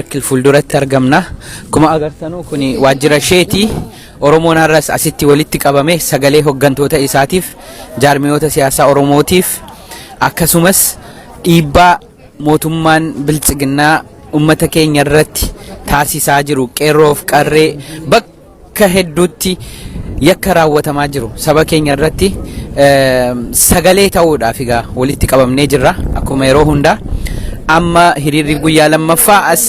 Merkel fuulduratti argamna. Akkuma agartanu kun waajjira isheeti. Oromoon har'as asitti walitti qabame sagalee hooggantoota isaatiif, jaarmiyoota siyaasaa Oromootiif, akkasumas dhiibbaa mootummaan Biltsiginnaa uummata keenya irratti taasisaa jiru, qeerroof qarree bakka hedduutti yakka raawwatamaa jiru saba keenya irratti sagalee ta'uudhaaf egaa walitti qabamnee jirra. Akkuma yeroo hundaa amma hiriirri guyyaa lammaffaa as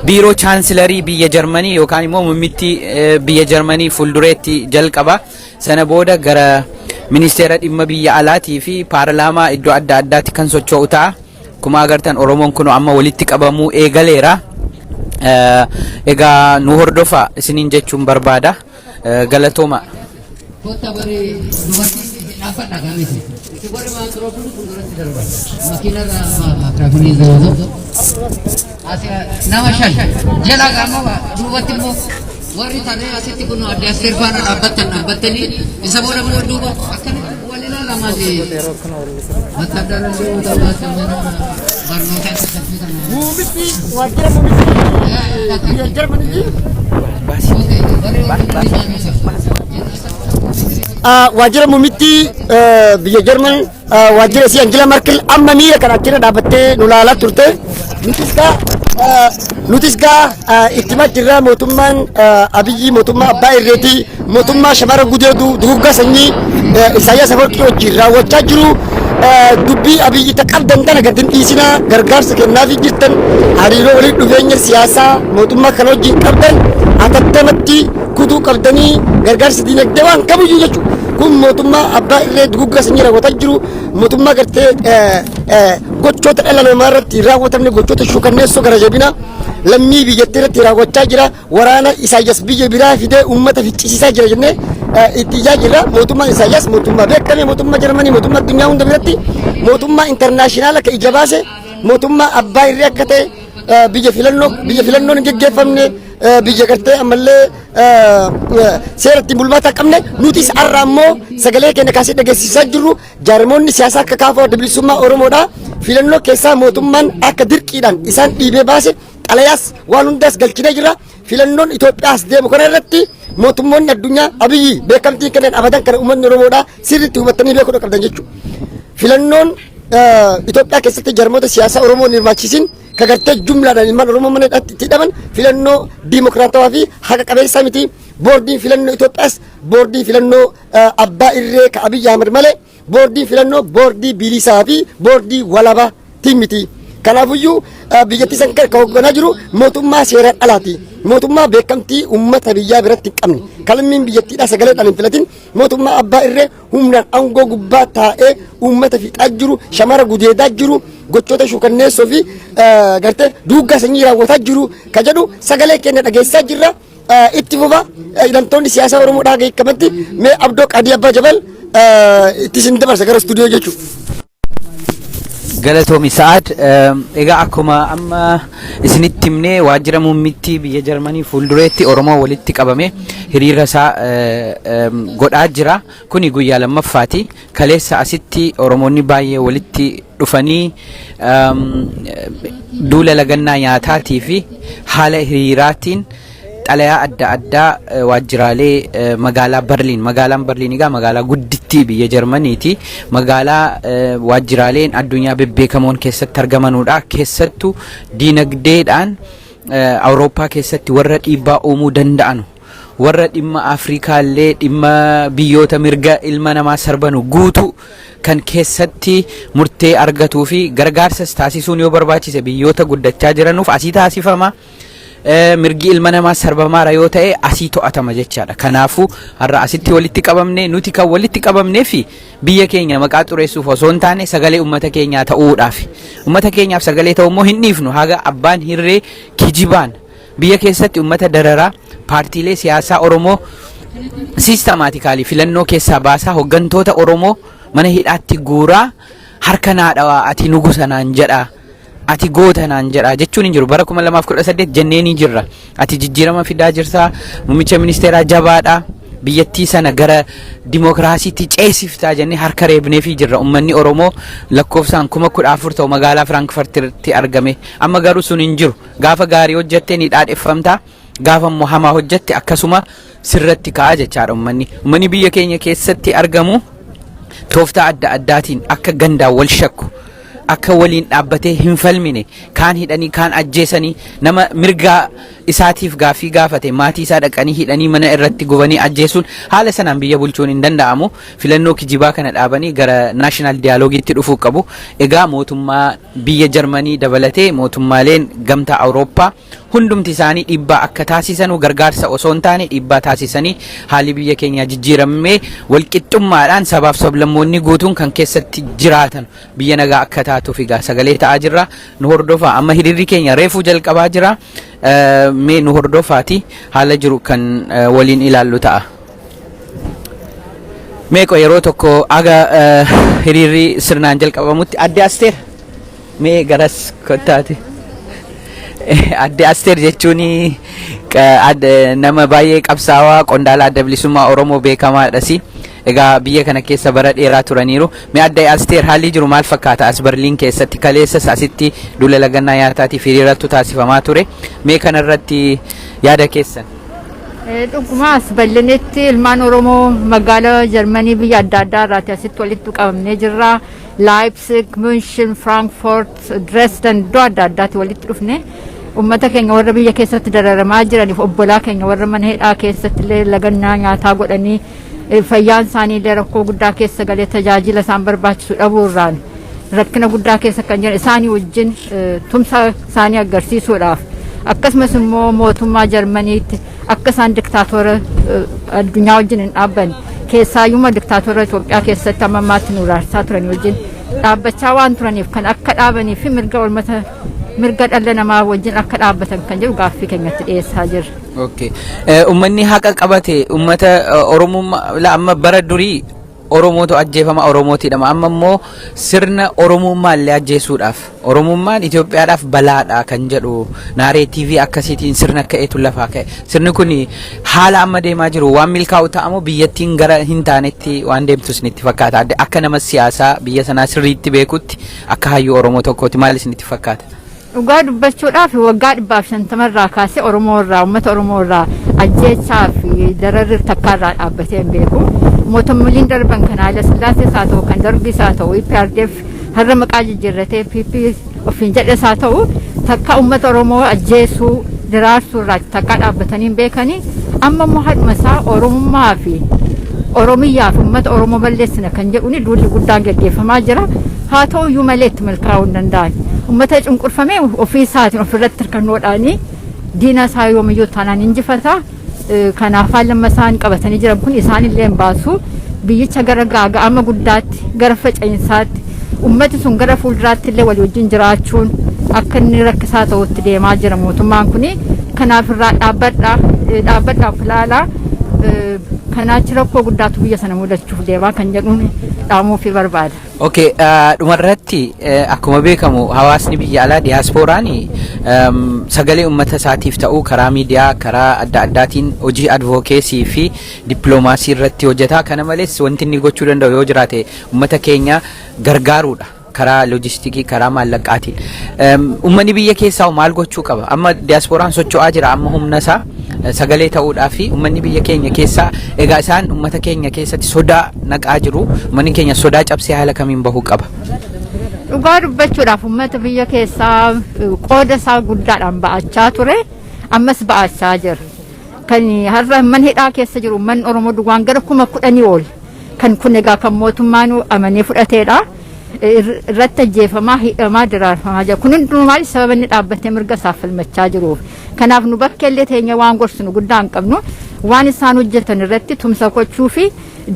biiroo chaansilarii biyya Jarmanii yookaan immoo muummittii biyya Jarmanii fuuldureetti jalqaba. Sana booda gara ministeera dhimma biyya alaatii fi paarlaamaa iddoo adda addaatti kan socho'u ta'a. Akkuma agartan Oromoon kun amma walitti qabamuu eegaleera. Egaa nu hordofa isiniin jechuun barbaada. Galatooma. Kottaa, warri dubartii dhaabbadha gaamiti. Isin warri maayikiroofoonii fuulduratti darban. Makiina irraa maayikiroofoonii ta'u. Asi nama shan jala gaama, duubatti immoo warri tarree asitti kun adde Asteer faana dhaabbattan dhaabbattanii, isa booda immoo duuba akkanatti wal ilaalamaa fi wattaadara deemuu ta'uu mana barnootaa keessatti kana. Muummitti waajjira muummitti biyya Jarmanii. Waajjira muummitti biyya Jarman, waajjira isii Angela Merkel, amma miira kana achirra dhaabbattee nu laalaa turte. Nutis gaa itti jirra. Mootummaan Abiyyi mootummaa abbaa irreetii, mootummaa shamara gudeedu, duguggaa sanyii Isaayyaas Afawarqii wajjin raawwachaa jiru. Dubbii Abiyyi ta qabdan tana gad hin dhiisinaa. Gargaarsa kennaafii jirtan, hariiroo waliin dhufeenya siyaasaa mootummaa kana wajjin qabdan atattamatti kutuu qabdanii, gargaarsa diinagdee waan kamiyyuu jechuudha. Kun mootummaa abbaa irree duguggaa sanyii raawwataa jiru, mootummaa gartee gochoota dhala namaa irratti raawwatamne, gochoota shukanneessoo gara jabina lammii biyyattii irratti raawwachaa jira. Waraana Isaayyaas biyya biraa fidee uummata ficcisiisaa jira jennee itti ijaa jirra. Mootummaan Isaayyaas mootummaa beekame, mootummaa Jarmanii, mootummaa addunyaa hunda biratti mootummaa international akka ija baase, mootummaa abbaa irree akka ta'e, biyya filannoon hin geggeeffamne, biyya gartee ammallee seera ittiin bulmaataa qabne. Nutis har'a ammoo sagalee keenya kaasee dhageessisaa jirru, jaarmoonni siyaasaa akka KFO, Adda Bilisummaa Oromoodha. Filannoo keessaa mootummaan akka dirqiidhaan isaan dhiibee baase xalayaas waan hundaas galchinee jira. Filannoon Itoophiyaas deemu kana irratti mootummoonni addunyaa Abiyyi beekamtii kennan abadan, kana uummanni Oromoodha sirriitti hubattanii beekuu qabdan jechuudha. Filannoon Itoophiyaa keessatti jarmoota siyaasaa Oromoo hin hirmaachisiin, ka gartee jumlaadhaan ilmaan Oromoo mana hidhaatti itti hidhaman, filannoo diimokiraatawaa fi haqa qabeessaa miti. Boordiin filannoo Itoophiyaas boordii filannoo abbaa irree ka Abiyyi Ahmed malee boordii filannoo boordii bilisaa fi boordii walabaa miti. Kanaafiyyuu biyyattii san kan hoogganaa jiru mootummaa seeraan alaati. Mootummaa beekamtii uummata biyyaa biratti hin qabne. Kalmiin biyyattiidhaa sagaleedhaan hin filatin, mootummaa abbaa irree humnaan aangoo gubbaa taa'ee uummata fixaa jiru, shamara gudeedaa jiru, gochoota shukanneessoo fi gartee duuggaa sanyii raawwataa jiru ka jedhu sagalee keenya dhageessaa jirra. Itti fufa, hidhamtoonni siyaasaa Oromoo dhaa hiikamatti. Mee Abdoo Qadii Abbaa Jabal itti isin dabarsa gara istuudiyoo jechuudha. Galatoomi, Sa'aad. Egaa akkuma amma isinitti himnee, waajjira muummittii biyya Jarmanii fuuldureetti Oromoo walitti qabame hiriira isaa godhaa jira. Kuni guyyaa lammaffaati. Kaleessa asitti Oromoonni baay'ee walitti dhufanii duula lagannaa nyaataatii fi haala hiriiraatiin xalayaa adda addaa waajjiraalee magaalaa Barliin. Magaalaan Barliin egaa magaalaa guddittii biyya Jarmaniiti. Magaalaa waajjiraaleen addunyaa bebbeekamoon keessatti argamanudha. Keessattuu diinagdeedhaan Awurooppaa keessatti warra dhiibbaa uumuu danda'anu, warra dhimma Afrikaallee, dhimma biyyoota mirga ilma namaa sarbanu guutuu kan keessatti murtee argatuu fi gargaarsas taasisuun yoo barbaachise biyyoota guddachaa jiranuuf asii taasifama. Mirgi ilma namaa sarbamaara yoo ta'e asii to'atama jechaadha. Kanaafuu har'a asitti walitti qabamne. Nuti kan walitti qabamnee fi biyya keenya maqaa xureessuuf osoo hin taane sagalee uummata keenyaa ta'uudhaaf. Uummata keenyaaf sagalee ta'uu immoo hin dhiifnu haga abbaan hirree kijibaan biyya keessatti uummata dararaa, paartiilee siyaasaa Oromoo systematically filannoo keessaa baasaa, hooggantoota Oromoo mana hidhaatti guuraa, harka naa dhawaa, ati nugusa naan jedhaa, ati goota naan jedhaa jechuun hin jiru. Bara 2018 jennee ni jirra. Ati jijjiirama fidaa jirtaa, muummicha ministeeraa jabaadha. Biyyattii sana gara dimookiraasiitti ceesiftaa jennee harka reebneefii jirra. Uummanni Oromoo lakkoofsaan 14,000 ta'u magaalaa Firaankifartitti argame. Amma garuu sun hin jiru. Gaafa gaarii hojjette ni dhaadheffamtaa. Gaafa immoo hamaa hojjette akkasuma sirratti ka'a jechaadha uummanni. Uummanni biyya keenya keessatti argamu tooftaa adda addaatiin akka gandaan wal shakku, akka waliin dhaabbatee hin falmine, kaan hidhanii, kaan ajjeesanii, nama mirgaa isaatiif gaaffii gaafate maatii isaa dhaqanii hidhanii, mana irratti gubanii ajjeesuun, haala sanaan biyya bulchuun hin danda'amu. Filannoo kijibaa kana dhaabanii gara national dialogueitti dhufuu qabu. Egaa mootummaa biyya Jarmanii dabalatee mootummaaleen Gamtaa Awurooppaa hundumti isaanii dhiibbaa akka taasisanu, gargaarsa osoo hin taane dhiibbaa taasisanii, haalli biyya keenyaa jijjiiramee walqixxummaadhaan sabaaf sablammoonni guutuun kan keessatti jiraatan biyya nagaa akka taatuuf egaa sagalee ta'aa jirra. Nu hordofaa. Amma hiriirri keenya reefuu jalqabaa jira. Mee nu hordofaati, haala jiru kan waliin ilaallu ta'a. Meeqo yeroo tokko aga hiriirri sirnaan jalqabamutti adde Asteer, mee garas kottaati. Adde Asteer jechuun nama baay'ee qabsaawaa, qondaala Adda Bilisummaa Oromoo beekamaadhas. Egaa biyya kana keessa bara dheeraa turaniiru. Mee adde Asteer, haalli jiru maal fakkaata as Berliin keessatti? Kaleessas asitti duula lagannaa nyaataatiif hiriiratu taasifamaa ture. Mee kanarratti yaada keessan? Dhuguma as bal'inatti ilmaan Oromoo magaalaa Jarmanii biyya adda addaa irraati asitti walitti qabamnee jirra. Leipzig, München, Frankfurt, Dresden, iddoo adda addaatti walitti dhufne. Uummata keenya warra biyya keessatti dararamaa jiraniif, obbolaa keenya warra mana hidhaa keessatti illee lagannaa nyaataa godhanii, fayyaan isaanii illee rakkoo guddaa keessa galee, tajaajila isaan barbaachisu dhabuu irraan rakkina guddaa keessa kan jiran isaanii wajjin tumsa isaanii agarsiisuudhaaf, akkasumas immoo mootummaa Jarmaniitti akka isaan diktaatora addunyaa wajjin hin dhaabbanne, keessaayyuma diktaatora Itoophiyaa keessatti amma ammaatti nu raarsaa turan wajjin dhaabbachaa waan turaniif, kan akka dhaabanii fi mirga uummata, mirga dhala namaa wajjin akka dhaabbatan kan jedhu gaaffii keenyatti dhiyeessaa jirra. Okay. Uummanni haqa qabate uummata Oromummaa, amma bara durii Oromootu ajjeefama, Oromootiidhama. Amma immoo sirna Oromummaa illee ajjeesuudhaaf, Oromummaan Itoophiyaadhaaf balaadha kan jedhu narrative akkasiitiin sirna ka'eetu lafaa ka'e. Sirni kun haala amma deemaa jiru waan milkaa'u ta'amoo biyyattiin gara hin taanetti waan deemtu isinitti fakkaata? Akka nama siyaasaa biyya sanaa sirriitti beekutti, akka hayyuu Oromoo tokkooti, maal isinitti fakkaata? Dhugaa dubbachuudhaaf, waggaa 150rraa kaasee Oromoo irraa, uummata Oromoo irraa ajjeechaa fi dararri takkaa irraa dhaabbatee hin beeku. Mootummooliin darban kan Haayila Sillaasees haa ta'u, kan Darbiis haa ta'u, EPRDF har'a maqaa jijjiirratee PP ofiin jedhes haa ta'u, takka uummata Oromoo ajjeesuu, diraarsuu irraa takkaa dhaabbatanii hin beekanii. Amma immoo hadhuma isaa Oromummaa fi Oromiyyaa fi uummata Oromoo balleessina kan jedhuun duulli guddaan gaggeeffamaa jira. Haa ta'u iyyuu malee itti milkaa'uu hin danda'an. Uummata cunqurfamee ofii isaatiin ofirratti hirkannoodhaanii diina isaa yoomiyyuu taanaan injifata. Kanaaf haalli amma isaan qabatanii jiran kun isaan illee hin baasu. Biyyicha gara gaaga'ama guddaatti, gara faca'iinsaatti, uummati sun gara fuulduraatti illee walii wajjin jiraachuun akka inni rakkisaa ta'utti deemaa jira mootummaan kuni. Kanaaf irraa dhaabbadhaa, dhaabbadhaa, of ilaalaa. Kanaachi rakkoo guddaatu biyya sana mudachuuf deemaa kan jedhuun dhaamuufii barbaada. Okay, dhumarratti, akkuma beekamu hawaasni biyya alaa diyaaspooraan sagalee uummata isaatiif ta'uu karaa miidiyaa, karaa adda addaatiin hojii advocacy fi dippiloomaasii irratti hojjeta. Kana malees wanti inni gochuu danda'u yoo jiraate uummata keenya gargaaruudha. Karaa loojistikii, karaa maallaqaatiin. Uummanni biyya keessaa maal gochuu qaba? Amma diyaaspooraan socho'aa jira, amma humna isaa sagalee ta'uudhaa fi uummanni biyya keenya keessaa, egaa isaan uummata keenya keessatti sodaa naqaa jiru. Uummanni keenya sodaa cabsee haala kamiin bahuu qaba? Dhugaa dubbachuudhaaf, uummata biyya keessaa qooda isaa guddaadhaan ba'achaa ture, ammas ba'achaa jira. Kan har'a mana hidhaa keessa jiru uummanni Oromoo duwwaan gara 10,000 ol. Kan kun egaa kan mootummaan amanee fudhateedha. Irratti ajjeefamaa, hidhamaa, diraarfamaa jira. Kun hundinuu maali? Sababa inni dhaabbatee mirga isaaf falmachaa jiruuf. Kanaaf nu bakka illee teenya waan gorsinu guddaa hin qabnu. Waan isaan hojjetan irratti tumsa gochuu fi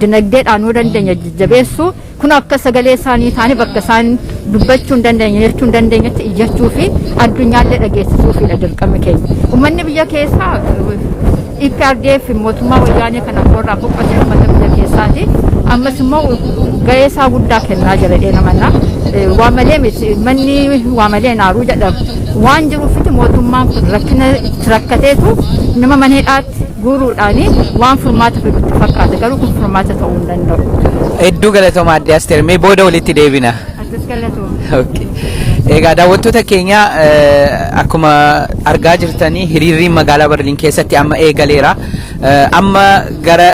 dinagdeedhaan yoo dandeenya jajjabeessuu, kun akka sagalee isaanii ta'anii bakka isaan dubbachuu hin dandeenye, jechuu hin dandeenyetti iyyachuu fi addunyaallee dhageessisuufidha dirqamni keenya. Uummanni biyya keessaa EPRDF, mootummaa wayyaanee kana irraa boqotee uummata biyya keessaati. Ammas immoo gahee isaa guddaa kennaa jira jedhee namanna. Waa malee miti, manni waa malee naaruu jedhama. Waan jiruufiti mootummaan kun rakkina itti rakkateetu nama mana hidhaatti Guuruudhaani waan furmaata fidutti fakkaata, garuu kun furmaata ta'uu hin danda'u. Hedduu galatooma, Aadde Asteer, mee booda walitti deebina. Atis galatooma. Okay. Egaa daawwattoota keenya, akkuma argaa jirtanii hiriirri magaalaa Berliin keessatti amma eegaleera. Amma gara